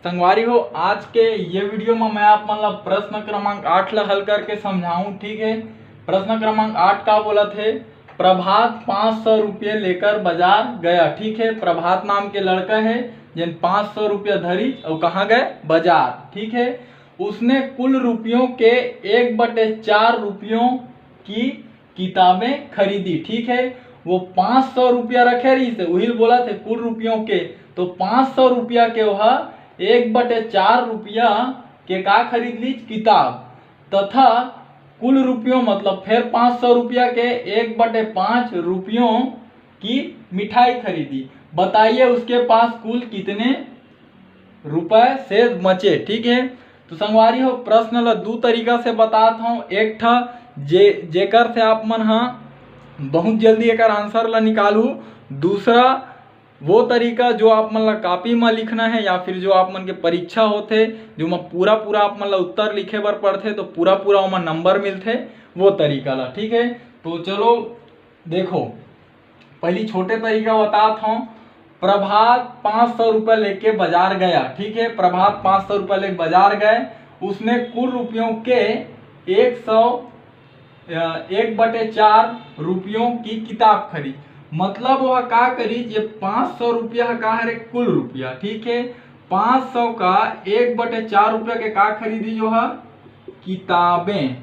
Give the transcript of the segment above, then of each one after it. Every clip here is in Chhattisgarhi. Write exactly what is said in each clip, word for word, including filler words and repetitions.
संगवारी हो, आज के ये वीडियो में मैं आप मन ला प्रश्न क्रमांक आठ ला हल करके समझाऊं। ठीक है, प्रश्न क्रमांक आठ का बोलत हे, प्रभात पाँच सौ रुपये लेकर बाजार गया। ठीक है, प्रभात नाम के लड़का है, जिन पाँच सौ रुपया धरी और कहाँ गए? बाजार। ठीक है, उसने कुल रुपयों के एक बटे चार रुपयों की किताबें खरीदी। ठीक है, वो पाँच सौ रुपया रखे रहिस हे, उही ल बोलत हे कुल रुपयों के, तो पाँच सौ रुपया के वह एक बटे चार रुपया के का खरीद लीस? किताब। तथा कुल रुपयों, मतलब फिर पाँच सौ रुपया के एक बटे पाँच रुपयों की मिठाई खरीदी। बताइए, उसके पास कुल कितने रुपए शेष बचे? ठीक है, तो संगवारी हो, प्रश्न ला दू तरीका से बतात हूँ। एक ठा जे जेकर से आप मन हा बहुत जल्दी एकर आंसर ला निकालू। दूसरा वो तरीका जो आप मन ला कॉपी में लिखना है या फिर जो आप मन के परीक्षा होथे, जो में पूरा पूरा आप मन ला उत्तर लिखे बर पड़थे, तो पूरा पूरा ओमा नंबर मिलथे, वो तरीका ला। ठीक है, तो चलो देखो, पहली छोटे तरीका बतात हूँ। प्रभात पाँच सौ रुपये लेके बाजार गया। ठीक है, प्रभात पाँच सौ रुपये लेके बाजार गए, उसने कुल रुपयों के एक सौ, अ, एक बटे चार रुपयों की किताब खरीद। मतलब वह का करी, ये पाँच सौ रुपया का हरे कुल रुपया। ठीक है, पाँच सौ का एक बटे चार रुपया के का खरीदी जो है? किताबें।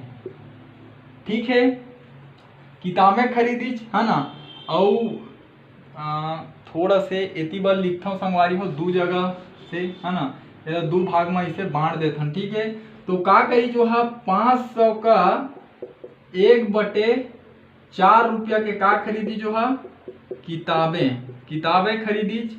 ठीक है, किताबें खरीदीच, है ना। अउ आ, थोड़ा से एती बर लिखथव संगवारी हो, दू जगह से, है ना, एला दू भाग में इसे बांट देथन। ठीक है, तो का करी जो है, पाँच सौ का एक बटे चार रुपया के का खरीदी जो है? किताबें। किताबें खरीदीच,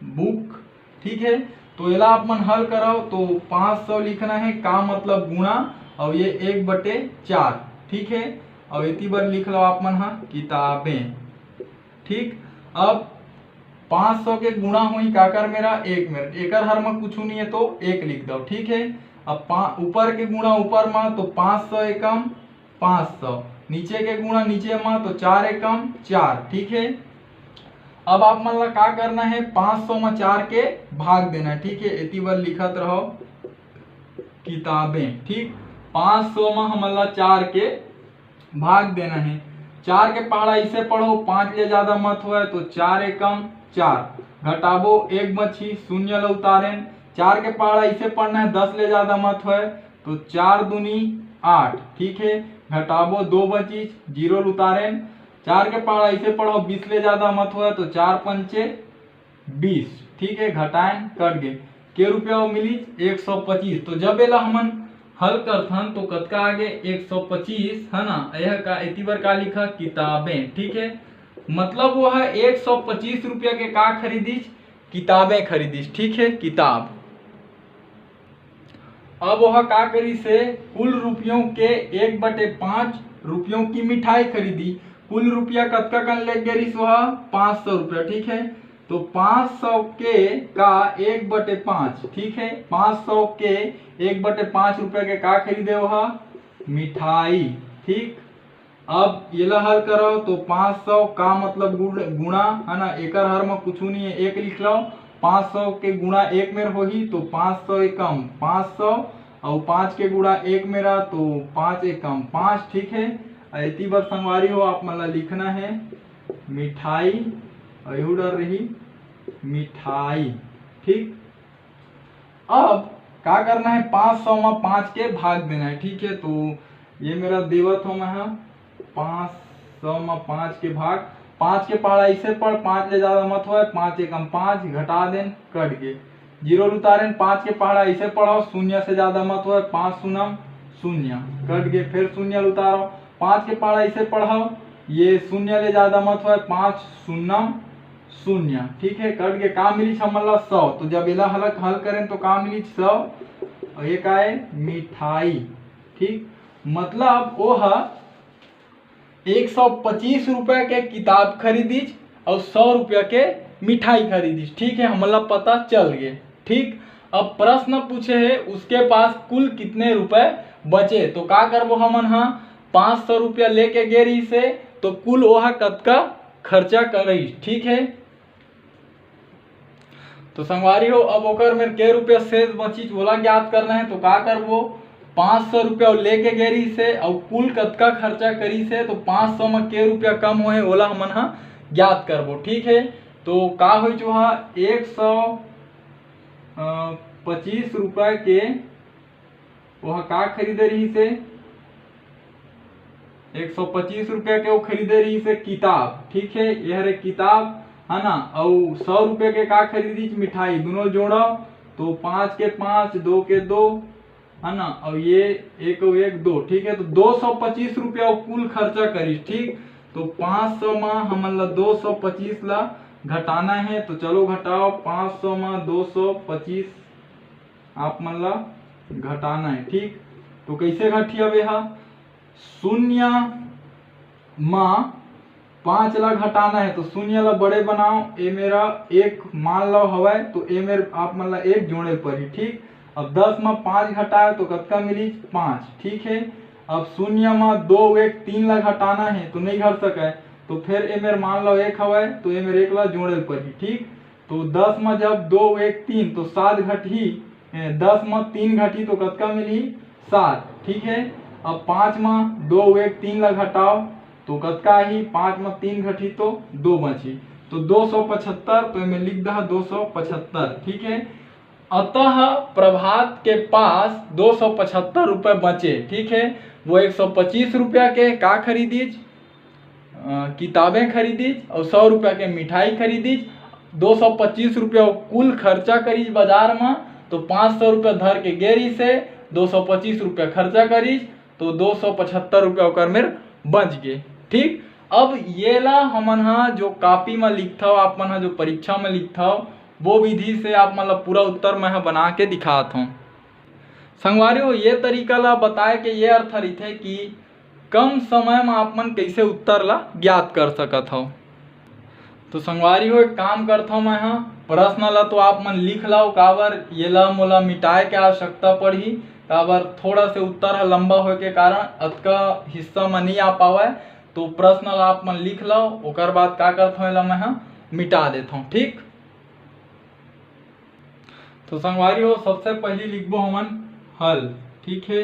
बुक। ठीक है, तो एला आप मन हल करव, तो पाँच सौ लिखना है, का मतलब गुणा, और ये एक बटे चार। ठीक है, और एती बर लिख लो आप मन हा किताबें। ठीक, अब पाँच सौ के गुणा हुई काकर मेरा? एक मेर, एकर हर में कुछ नहीं है तो एक लिख दो। ठीक है, अब पा-, ऊपर के गुणा ऊपर में तो पाँच सौ एकम पाँच सौ, नीचे के गुणा नीचे में तो चार एकम चार। ठीक है, अब आप मन ला का करना है, पाँच सौ में चार के भाग देना है। ठीक है, एती बर लिखत रहो किताबें। ठीक, पाँच सौ में हमन ला चार के भाग देना है। चार के पहाड़ा इसे पढ़ो, पाँच ले ज्यादा मत होए तो चार एकम चार, घटाबो एक बची, शून्य ल उतारेन। चार के पहाड़ा इसे पढ़ना है, दस ले ज्यादा मत होए तो चार दूनी आठ। ठीक है, घटाबो दो बची, जीरो ल उतारेन। चार के पहाड़ा इसे पढ़ो, बीस ले ज्यादा मत होए तो चार पंचे बीस। ठीक है, घटाएन, कट गए, के रुपया मिली? एक सौ पच्चीस। तो जब एला हमन हल करथन तो कतका आगे? एक सौ पच्चीस, है ना। यह का एती बर का लिखा? किताबें। ठीक है, मतलब वो है एक सौ पच्चीस रुपया के का खरीदीस? किताबें खरीदीस। ठीक है, किताब। अब वह का करिस हे, कुल रुपयों के एक बटे पाँच रुपयों की मिठाई खरीदी। कुल रुपया कतका कन ले गे रिहिस वह? पाँच सौ रुपया। ठीक है, तो पाँच सौ के का एक बटे पाँच, ठीक है, पाँच सौ के एक बटे पाँच रुपया के का खरीदे वह? मिठाई। ठीक, अब येला हल करव तो पाँच सौ का मतलब गुण-, गुणा, है ना, एकर हर में कुछ नहीं है, एक लिख लो। पाँच सौ के गुणा एक मेर होही तो पाँच सौ एकम पाँच सौ, और पाँच के गुणा एक मेरा तो पाँच एकम पाँच। ठीक है, एती बर संगवारी हो, आप मन ला लिखना है मिठाई, और यहू डर रही मिठाई। ठीक, अब का करना है, पाँच सौ में पाँच के भाग देना है। ठीक है, तो ये मेरा देवत हो मैं, हाँ, पाँच सौ में पाँच के भाग, पाँच के पहाड़ा इसे पढ़, पाँच ले ज्यादा मत होए, पाँच एकम पाँच, घटा देन, कट गए, जीरो उतारेन। पाँच के पहाड़ा इसे पढ़ो, शून्य से ज्यादा मत होए, पाँच शून्यम शून्य, कट गए, फिर शून्य उतारो। पाँच के पहाड़ा इसे पढ़ो, ये शून्य ले ज्यादा मत होए, पाँच शून्यम शून्य। ठीक है, कट के का मिली हमन ला? सौ। तो जब एला हल, हल करें तो का मिली? सौ। और ये का है? मिठाई। ठीक, मतलब वो ह एक सौ पच्चीस रुपया के किताब खरीदीच और सौ रुपया के मिठाई खरीदीच। ठीक है, हमन ला पता चल गए। ठीक, अब प्रश्न पूछे है, उसके पास कुल कितने रुपए बचे? तो का करबो हमन हा, पाँच सौ रुपया लेके गे रहिस हे, तो कुल ओहा कतका खर्चा करिस? ठीक है, तो संगवारी हो, अब ओकर मेर के रुपया शेष बचिस, ओला ज्ञात करना हे। तो का करबो, पाँच सौ रुपया लेके गे रहिस हे, अउ कुल कतका खर्चा करिस हे, तो पाँच सौ म के रुपया कम होए, ओला हमन ह ज्ञात करबो। ठीक है, तो का होइस, ओहा एक सौ पच्चीस रुपया के ओहा का खरीदे रहिस हे, एक सौ पच्चीस रुपया के वो खरीदे रहिस हे किताब। ठीक है, ये हरे किताब, है ना। अउ सौ रुपया के का खरीदिस, मिठाई। दोनों जोड़ो तो पाँच के पाँच, दो के दो, है ना, अउ ये एक अउ एक दो। ठीक है, तो दो सौ पच्चीस रुपया वो कुल खर्चा करिस। ठीक, तो पाँच सौ म हमन ला दो सौ पच्चीस ला घटाना है। तो चलो घटाओ, पाँच सौ म दो सौ पच्चीस आप मन ला घटाना है। ठीक, तो कैसे घटी? अब एहा शून्य म पाँच ला घटाना है, तो शून्य ला बड़े बनाओ। ए मेरा एक मान लो हवय, तो ए मेर आप मन ला एक जोड़े ल परही। ठीक, अब दस म पाँच घटाए तो कतका मिली? पाँच। ठीक है, अब शून्य म दो एक तीन ला घटाना है, तो नहीं घट सके, तो फिर ए मेर मान लो एक हवय, तो ए मेर एक ला जोड़े ल परही। ठीक, तो दस म जब दो एक तीन तो सात घटही, ए, दस म तीन घटही तो कतका मिलही? सात। ठीक है, अब पाँच म दो एक तीन ला घटाओ तो कतका आही? पाँच म तीन घटही तो दो बचही, तो दो सौ पचहत्तर। तो एमे लिख दहा दो सौ पचहत्तर। ठीक है, अतः प्रभात के पास दो सौ पचहत्तर रुपये बचे। ठीक है, वो एक सौ पच्चीस रुपया के का खरीदिस? अ, किताबें खरीदिस अउ सौ रुपया के मिठाई खरीदिस। दो सौ पच्चीस रुपया कुल खर्चा करिस बाजार म, तो पाँच सौ रुपया धर के गे रहिस हे, दो सौ पच्चीस रुपया खर्चा करिस, तो दो सौ पचहत्तर रुपया ओकर मेर बच गे। ठीक, अब ये ला हमन ह जो कॉपी म लिखथव, आप मन ह जो परीक्षा म लिखथव, वो विधि से आप मन ला पूरा उत्तर मैं ह बना के दिखात हव। संगवारी हो, ये तरीका ला बताए के ये अर्थ रहिथे कि कम समय म आप मन कइसे उत्तर ला ज्ञात कर सकत हव। तो संगवारी हो, एक काम करथव मैं ह, प्रश्न ला तो आप मन लिख लव, काबर ये ला मोला मिटाए के आवश्यकता पड़ही, काबर थोड़ा से उत्तर ह लंबा होए के कारण अतका हिस्सा म नइ आ पावय। तो प्रश्न ला आप मन लिख लव, ओकर बाद का करथव, एला मैं ह मिटा देथव। ठीक, तो संगवारी हो, सबसे पहली लिखबो हमन हल। ठीक है,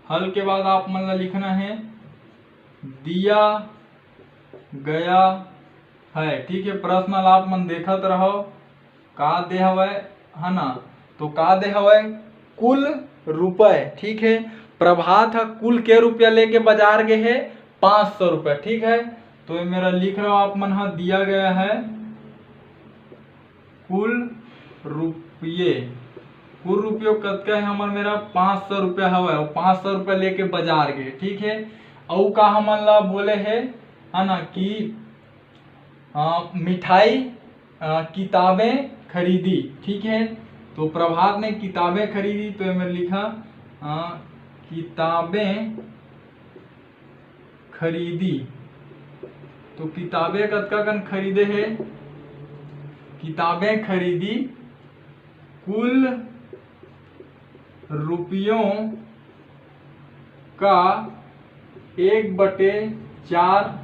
हल के बाद आप मन ला लिखना है दिया गया है। ठीक है, प्रश्न ला आप मन देखत रहो, का दे हवय, है ना? तो का दे हवय? कुल रुपए। ठीक है, प्रभात ह कुल के रुपया लेके बाजार गे हे? पाँच सौ रुपया। ठीक है, तो ये मेरा लिख रहा हूँ आप मन ह, दिया गया है कुल रुपये। कुल रुपये कतका है हमर? मेरा पाँच सौ रुपया हवय, और पाँच सौ रुपया लेके बाजार गे। ठीक है, अउ का हमन ला बोले है, है ना, कि अ, मिठाई, अ, किताबें खरीदी। ठीक है, तो प्रभात ने किताबें खरीदी, तो ये मेरा लिखा, अ, किताबें खरीदी। तो किताबें कतका कन खरीदे है? किताबें खरीदी कुल रुपयों का एक बटे चार,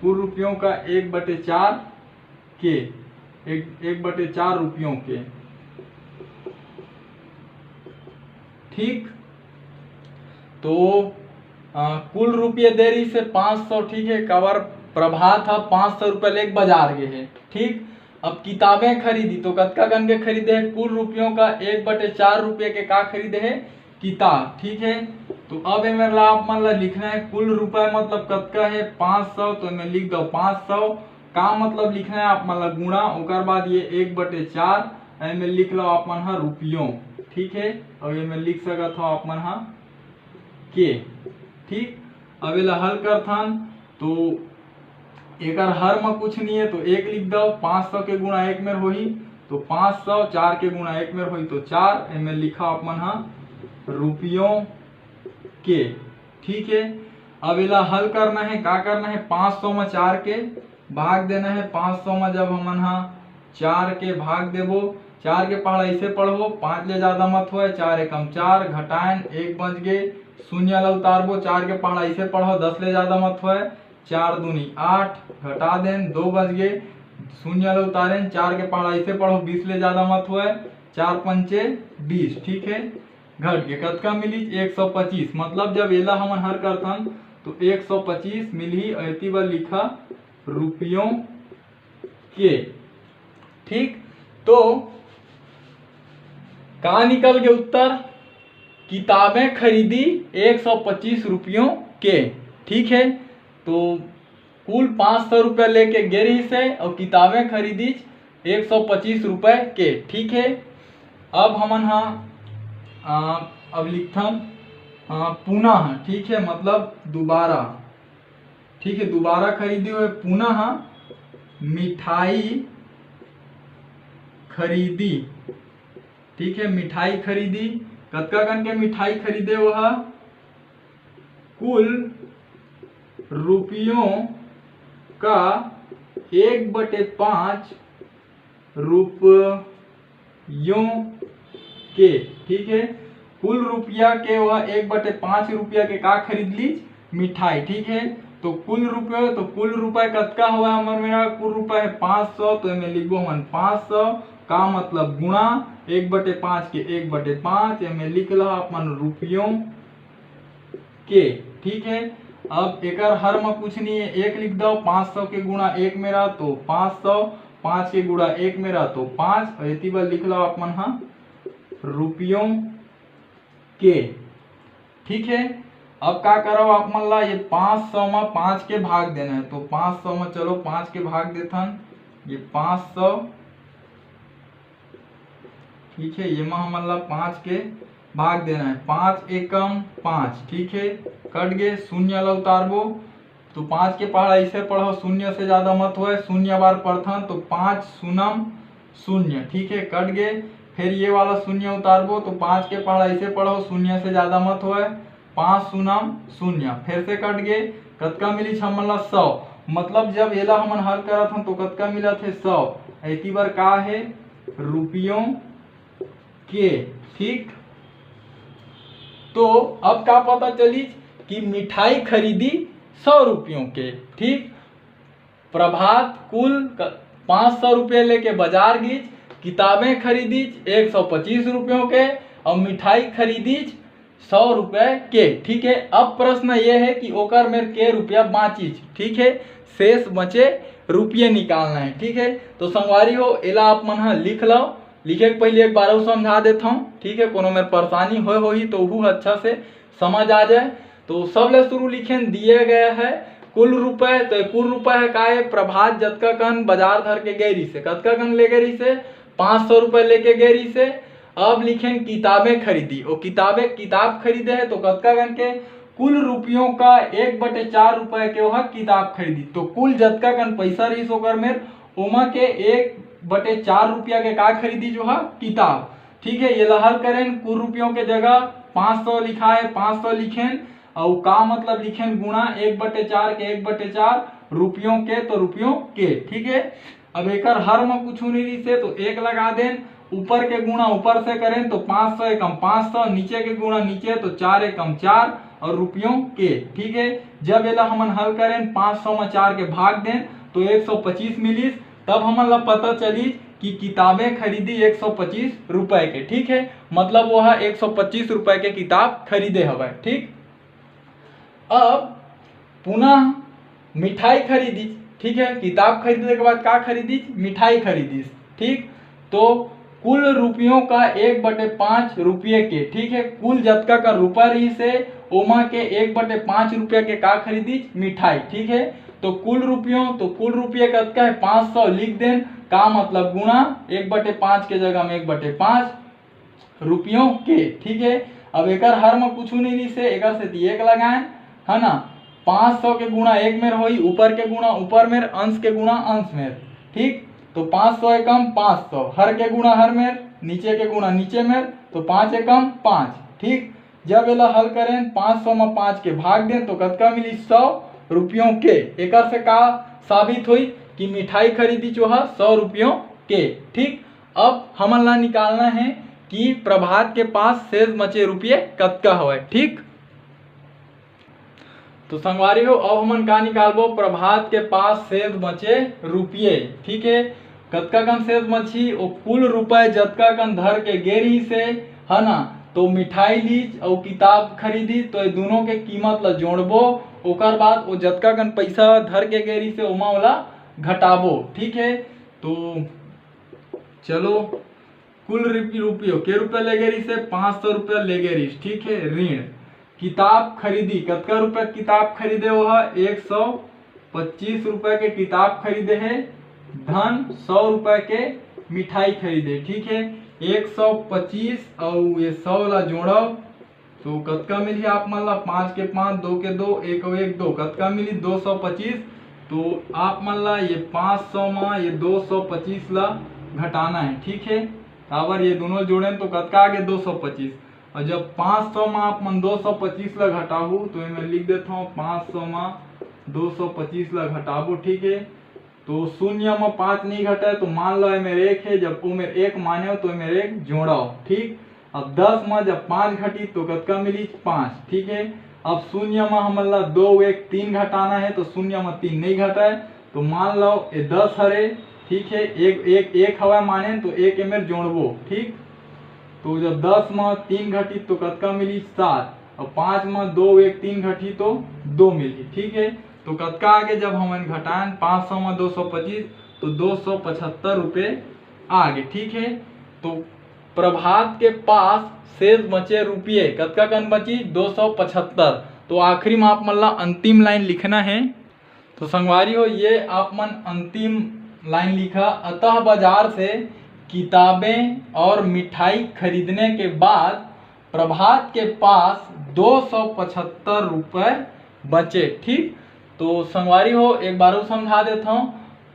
कुल रुपयों का एक बटे चार के, एक, एक बटे चार रुपयों के। ठीक, तो अ, कुल रुपये दे रहिस हे पाँच सौ। ठीक है, काबर प्रभात ह पाँच सौ रुपया लेके बाजार गे हे। ठीक, अब किताबें खरीदी तो कतका कन के खरीदे हे? कुल रुपयों का एक बटे चार रुपये के का खरीदे हे? किताब। ठीक है, तो अब एमेर ला आप मन ला लिखना है, कुल रुपया मतलब कतका है? पाँच सौ। तो एमे लिख दो पाँच सौ। का मतलब लिखना है आप मन ला? गुणा, ओकर बाद ये एक बटे चार, एमे लिख लो आप मन ह रुपयों। ठीक है, और एमे लिख सकत हो आप मन ह के। ठीक, अब एला हल करथन तो एकर हर म कुछ नहीं है, तो एक लिख दो, पाँच सौ के गुणा एक मेर होही, तो पाँच सौ, चार के गुणा एक मेर होही, तो चार, एमे लिखा आप मन ह रुपयों के। ठीक है, अब एला हल करना है, का करना है, पाँच सौ म चार के भाग देना है। पाँच सौ म जब हमन ह चार के भाग देबो, चार के पहाड़ा ऐसे पढ़बो, पाँच ले ज्यादा मत होए, चार एकम चार, घटाएन एक बच गे, शून्य ला उतारबो, चार के पहाड़ा ऐसे पढ़ो, दस ले ज्यादा मत होए, चार दूनी आठ, घटा देन दो बच गे, शून्य ला उतारेन, चार के पहाड़ा ऐसे पढ़ो, बीस ले ज्यादा मत होए, चार पंचे बीस, ठीक है। घट के कतका मिलिस? एक सौ पच्चीस। मतलब जब एला हमन हर करथन तो एक सौ पच्चीस मिलही, अउ एती बर लिखा रुपयों के, ठीक। तो का निकल के उत्तर? किताबें खरीदी एक सौ पच्चीस रुपयों के, ठीक है। तो कुल पाँच सौ रुपया लेके गे रहिस हे अउ किताबें खरीदीच एक सौ पच्चीस रुपये के, ठीक है। अब हमन हा, आ, अब लिखथन, आ, पुनः, ठीक है, मतलब दोबारा, ठीक है, दोबारा खरीदी हुए, पुनः मिठाई खरीदी, ठीक है, मिठाई खरीदी। कतका कन के मिठाई खरीदे वो हा? कुल रुपयों का एक बटे पाँच रुपयों के, ठीक है। कुल रुपया के वह एक बटे पाँच रुपया के का खरीद लीच? मिठाई, ठीक है। तो कुल रुपये, तो कुल रुपये कतका हुआ हमर मेरा? कुल रुपये है पाँच सौ, तो एमे लिखबो हमन पाँच सौ, का मतलब गुणा एक बटे पाँच के एक बटे पाँच, एमे लिख ला अपन रुपयों के, ठीक है। अब एकर हर में कुछ नहीं है, एक लिख दो, पाँच सौ के गुणा एक मेरा तो पाँच सौ, पाँच के गुणा एक मेरा तो पाँच, और एती बर लिख लो आप मन हा रुपयों के, ठीक है। अब का करव, आप मन ला ये पाँच सौ में पाँच के भाग देना है, तो पाँच सौ में चलो पाँच के भाग देथन, ये पाँच सौ, ठीक है, ये में हमन ला पाँच के भाग देना है, पाँच एकम पाँच, ठीक है, कट गए, शून्य ला उतारबो, तो पाँच के पहाड़ा ऐसे पढ़ो, शून्य से ज्यादा मत होए, शून्य बार पढ़थन तो पाँच शून्यम शून्य, ठीक है, कट गए। फिर ये वाला शून्य उतारबो तो पाँच के पहाड़ा ऐसे पढ़ो, शून्य से ज्यादा मत होए, पाँच शून्यम शून्य, फिर से कट गए, कतका मिली हमन ला? सौ। मतलब जब एला हमन हल करत हन तो कतका मिलत है? सौ। एती बर का है? रुपयों के, ठीक। तो अब का पता चली कि मिठाई खरीदी सौ रुपयों के, ठीक। प्रभात कुल पाँच सौ रुपये लेके बाजार गीच, किताबें खरीदीच एक सौ पच्चीस रुपयों के और मिठाई खरीदीच सौ रुपये के, ठीक है। अब प्रश्न ये है कि ओकर मेर के रुपया बाँचिच, ठीक है, शेष बचे रुपये निकालना है, ठीक है। तो संगवारी हो, एला आप मन ह लिख लो। लिखे के पहले एक बार अउ समझा देता हूँ, ठीक है, कोनो मेर परेशानी होए होही तो वो अच्छा से समझ आ जाए। तो सबले शुरू लिखेन दिए गया है कुल रुपए, तो कुल रुपए है का है? प्रभात जतका कन बाजार धर के गए रहिसे, कतका कन ले गए रहिसे? पाँच सौ रुपए लेके गए रहिसे। अब लिखेन किताबें खरीदी, वो किताबें, किताब खरीदे है तो कतका कन के? कुल रुपयों का एक बटे चार रुपए के वह किताब खरीदी। तो कुल जतका कन पैसा रहिस ओकर मेर, ओमा के एक बटे चार रुपया के का खरीदी? जो है किताब। ठीक है, ये ला हल करेन, कुल रुपयों के जगह पाँच सौ लिखा है, पाँच सौ लिखेन, और का मतलब लिखेन? गुणा एक बटे चार के एक बटे चार रुपयों के, तो रुपयों के। ठीक है, अब एकर हर में कुछ नहीं रहिसे तो एक लगा देन, ऊपर के गुणा ऊपर से करें तो पाँच सौ एकम पाँच सौ, नीचे के गुणा नीचे तो चार एकम चार और रुपयों के। ठीक है, जब एला हमन हल करें, पाँच सौ में चार के भाग दें तो एक सौ पच्चीस मिलिस। तब हमन ला पता चलिस कि किताबें खरीदी एक सौ पच्चीस रुपए के। ठीक है, मतलब वो है एक सौ पच्चीस रुपए के किताब खरीदे हवय। ठीक, अब पुनः मिठाई खरीदीच। ठीक है, किताब खरीदे के बाद का खरीदीच? मिठाई खरीदीस। ठीक, तो कुल रुपयों का एक बटे पाँच रुपये के, ठीक है, कुल जतका का रुपया रहिसे ओमा के एक बटे पाँच रुपया के का खरीदीच? मिठाई। ठीक है, तो कुल रुपयों, तो कुल रुपये कतका है? पाँच सौ लिख देन। का मतलब? गुणा एक बटे पाँच के जगह में एक बटे पाँच रुपयों के। ठीक है, अब एकर हर में कुछ नहीं रहिसे, एकर सेती एक लगाएन, है ना। पाँच सौ के गुणा एक मेर होई, ऊपर के गुणा ऊपर मेर, अंश के गुणा अंश मेर। ठीक, तो पाँच सौ एकम पाँच सौ, हर के गुणा हर मेर, नीचे के गुणा नीचे मेर, तो पाँच एकम पाँच। ठीक, जब एला हल करें, पाँच सौ में पाँच के भाग दें तो कतका मिली? सौ रुपयों के। एकर से का साबित हुई कि मिठाई खरीदी जो है सौ रुपयों के। ठीक, अब हमन ला निकालना है कि प्रभात के पास शेष बचे रुपये कतका हवय। ठीक, तो संगवारी हो, अब हमन का निकालबो, प्रभात के पास शेष बचे रुपये। ठीक है, कतका कन शेष बची? वो कुल रुपये जतका कन धर के गे रहिस हे, है ना, तो मिठाई लीस अउ किताब खरीदी, तो ये दोनों के कीमत ला जोड़बो। ओकर बाद वो जतका कन पैसा धर के गे रहिस हे, ओमा ओला घटाबो। ठीक है, तो चलो, कुल रुपये के रुपया ले गे रहिस हे, पाँच सौ रुपया ले गे रहिस। ठीक है, ऋण। किताब खरीदी, कतका रुपया किताब खरीदे? वो ह एक सौ पच्चीस रुपया के किताब खरीदे हे, धन सौ रुपया के मिठाई खरीदे। ठीक है, एक सौ पच्चीस अउ ये सौ ला जोड़व, तो कतका मिलही आप मन ला? पाँच के पाँच, दो के दो, एक अउ एक दो, कतका मिलही? दो सौ पच्चीस। तो आप मन ला ये पाँच सौ मा ये दो सौ पच्चीस ला घटाना है। ठीक है, काबर ये दोनों जोड़ेन तो कतका आगे? दो सौ पच्चीस। और जब पाँच सौ मा आप मन दो सौ पच्चीस ला घटाहू, तो ये मैं लिख देता हूँ, पाँच सौ मा दो सौ पच्चीस ला घटाबो। ठीक है, तो शून्य मा पाँच नहीं घटाए, तो मान लो ये मेर एक है, जब वो मेर एक माने हो तो ये मेर एक जोड़ाओ। ठीक, अब दस मा जब पाँच घटी तो कतका मिली? पाँच। ठीक है, अब शून्य मा हमन ला दो एक तीन घटाना है, तो शून्य मा तीन नहीं घटाए, तो मान लो ये दस हरे। ठीक है, एक एक एक हवा माने, तो एक ए मेर जोड़बो। ठीक, तो जब दस मा तीन घटी तो कतका मिली? सात। और पाँच मा दो एक तीन घटी तो दो मिली। ठीक है, तो कतका आगे? जब हमन घटाएन पाँच सौ मा दो सौ पच्चीस, तो दो सौ पचहत्तर रुपये आगे। ठीक है, तो प्रभात के पास शेष बचे रुपये, कतका कन बची? दो सौ पचहत्तर। तो आखिरी में आप मन ला अंतिम लाइन लिखना है। तो संगवारी हो, ये आप मन अंतिम लाइन लिखा, अतः बाजार से किताबें और मिठाई खरीदने के बाद प्रभात के पास दो सौ पचहत्तर रुपये बचे। ठीक, तो संगवारी हो, एक बार अउ समझा देता हूँ,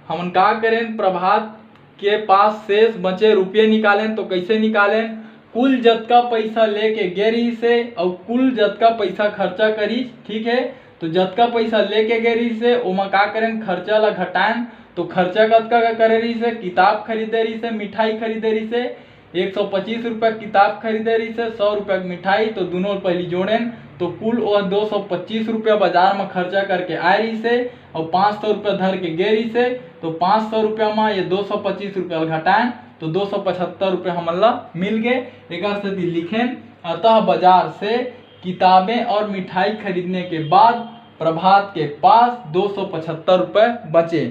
हमन का करें, प्रभात के पास शेष बचे रुपये निकालें। तो कैसे निकालें? कुल जतका पैसा लेके गे रहिस हे अउ कुल जतका पैसा खर्चा करिस। ठीक है, तो जतका पैसा लेके गे रहिस हे, ओमा का करें, खर्चा ला घटाएन। तो खर्चा कतका का करे रहिस हे? किताब खरीदे रहिस हे, मिठाई खरीदे रहिस हे, एक सौ पच्चीस रुपया किताब खरीदे रहिस हे, सौ रुपया के मिठाई, तो दोनों पहली जोड़ेन, तो कुल वो दो सौ पच्चीस रुपया बाजार में खर्चा करके आए रहिस हे, और पाँच सौ रुपया धर के गे रहिस हे, तो पाँच सौ रुपया में ये दो सौ पच्चीस रुपया घटाएन, तो दो सौ पचहत्तर रुपया हमन ला मिल गए। एक सेती लिखेन, अतः बाजार से किताबें और मिठाई खरीदने के बाद प्रभात के पास दो सौ पचहत्तर रुपये बचे।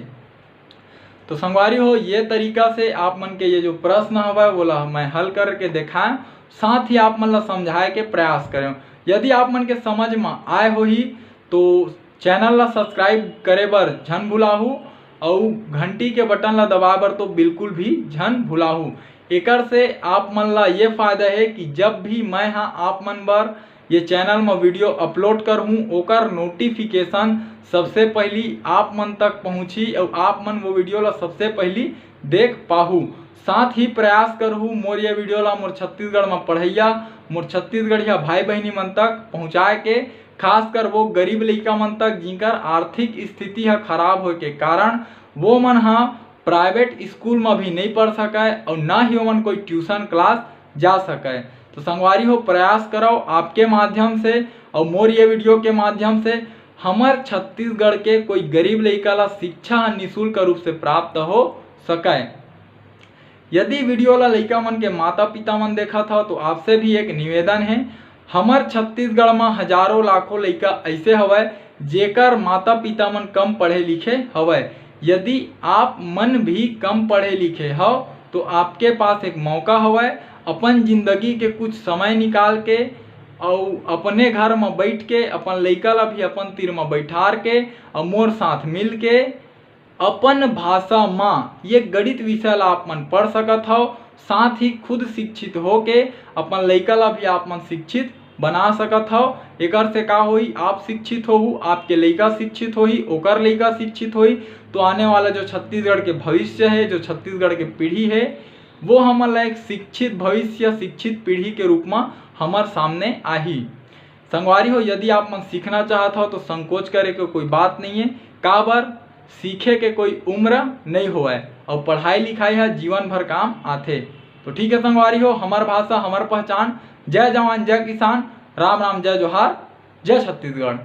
तो संगवारी हो, ये तरीका से आप मन के ये जो प्रश्न हवय, वोला मैं हल करके देखाएं, साथ ही आप मन ला समझाए के प्रयास करें। यदि आप मन के समझ में आए होही, तो चैनल ला सब्सक्राइब करे बर झन भुलाहू, अउ घंटी के बटन ला दबाए बर तो बिल्कुल भी झन भुलाहू। एकर से आप मन ला ये फायदा है कि जब भी मैं हा आप मन बर ये चैनल में वीडियो अपलोड करहूँ, ओकर नोटिफिकेशन सबसे पहली आप मन तक पहुँची और आप मन वो वीडियो ला सबसे पहली देख पाहू। साथ ही प्रयास करहू मोर ये वीडियो ला मोर छत्तीसगढ़ में पढ़ैया, मोर छत्तीसगढ़िया भाई बहनी मन तक पहुँचाए के, खासकर वो गरीब लइका मन तक जिनकर आर्थिक स्थिति ह खराब होए के कारण वो मन ह प्राइवेट स्कूल में भी नहीं पढ़ सकय और ना ही ओमन कोई ट्यूशन क्लास जा सकय। तो संगवारी हो, प्रयास करो आपके माध्यम से और मोर ये वीडियो के माध्यम से हमर छत्तीसगढ़ के कोई गरीब लइका ला शिक्षा ह निशुल्क रूप से प्राप्त हो सकय। यदि वीडियो ला लइका मन के माता पिता मन देखत हव, तो आपसे भी एक निवेदन है, हमर छत्तीसगढ़ म हजारों लाखों लइका ऐसे हवय, जेकर माता पिता मन कम पढ़े लिखे हवय। यदि आप मन भी कम पढ़े लिखे हव, तो आपके पास एक मौका हवय अपन जिंदगी के कुछ समय निकाल के, अउ अपने घर म बैठ के अपन लइका ला भी अपन तीर म बैठार के, अउ मोर साथ मिल के अपन भाषा म ये गणित विषय ला आप मन पढ़ सकत हव। साथ ही खुद शिक्षित होके अपन लइका ला भी आप मन शिक्षित बना सकत हव। एकर से का होही, आप शिक्षित होहू, आपके लइका शिक्षित होही, ओकर लइका शिक्षित होही, तो आने वाला जो छत्तीसगढ़ के भविष्य है, जो छत्तीसगढ़ के पीढ़ी है, वो हमन ला एक शिक्षित भविष्य, शिक्षित पीढ़ी के रूप म हमर सामने आही। संगवारी हो, यदि आप मन सीखना चाहत हव तो संकोच करे के कोई बात नहीं है, काबर सीखे के कोई उम्र नहीं होवय और पढ़ाई लिखाई ह जीवन भर काम आथे। तो ठीक है संगवारी हो, हमर भाषा हमर पहचान। जय जवान जय किसान, राम राम जय जोहार, जय छत्तीसगढ़।